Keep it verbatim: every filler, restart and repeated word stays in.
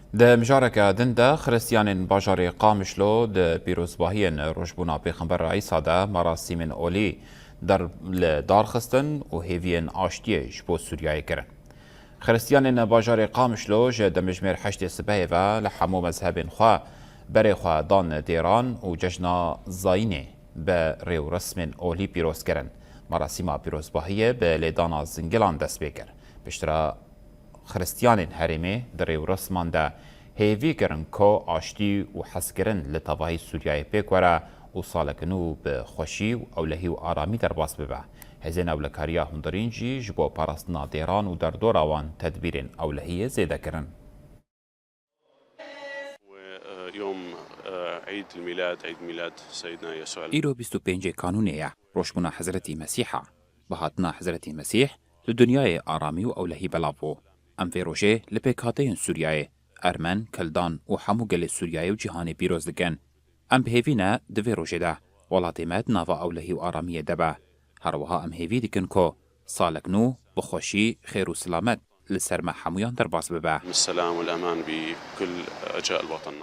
Di mijareke din de, Xiristiyanên bajarê Qamişlo di pîrozbahiyên Rojbûna Pêxember Îsa de merasîmên olî der-, li dar xistin û hêviyên aştiyê ji bo Sûriyeyê kirin. Xiristiyanên bajarê Qamişlo ji demjimêr heştê sibehê ve li hemû mezhebên xwe berê xwe dan dêran û cejna Zayînê bi rêwresmên olî pîroz kirin. Merasîma pîrozbahiyê bi lêdana zingilan dest pê kir. Piştre Xiristiyanên herêmê di rêwresman de hêvî kirin ku aştî û hezkirin li tevahî Sûriyeyê pêk were û salek nû bi xweşî û ewlehî û aramî derbas bibe. Hêzên ewlekariya hundirîn jî ji bo parastina dêran û derdora wan tedbîrên ewlehiyê zêde kirin. ويوم عيد الميلاد، عيد ميلاد سيدنا يسوع. Îro bîst û pêncê Kanûnê ye, rojbûna Hezretî Mesîh e. Bi hatina Hezretî Mesîh li dinyayê aramî û ewlehî belav bû. Em vê rojê li pêkhateyên Sûriyeyê, Ermen, Kildan û hemû gelê Sûriyeyê û cîhanê pîroz dikin. Em bi hêvî ne di vê rojê de welatê me di nava ewlehî û aramiyê de be. Her wiha em hêvî dikin ku salek nû bi xweşî, xêr û silamet li ser me hemûyan derbas bibe. السلام والأمان بكل أرجاء الوطن.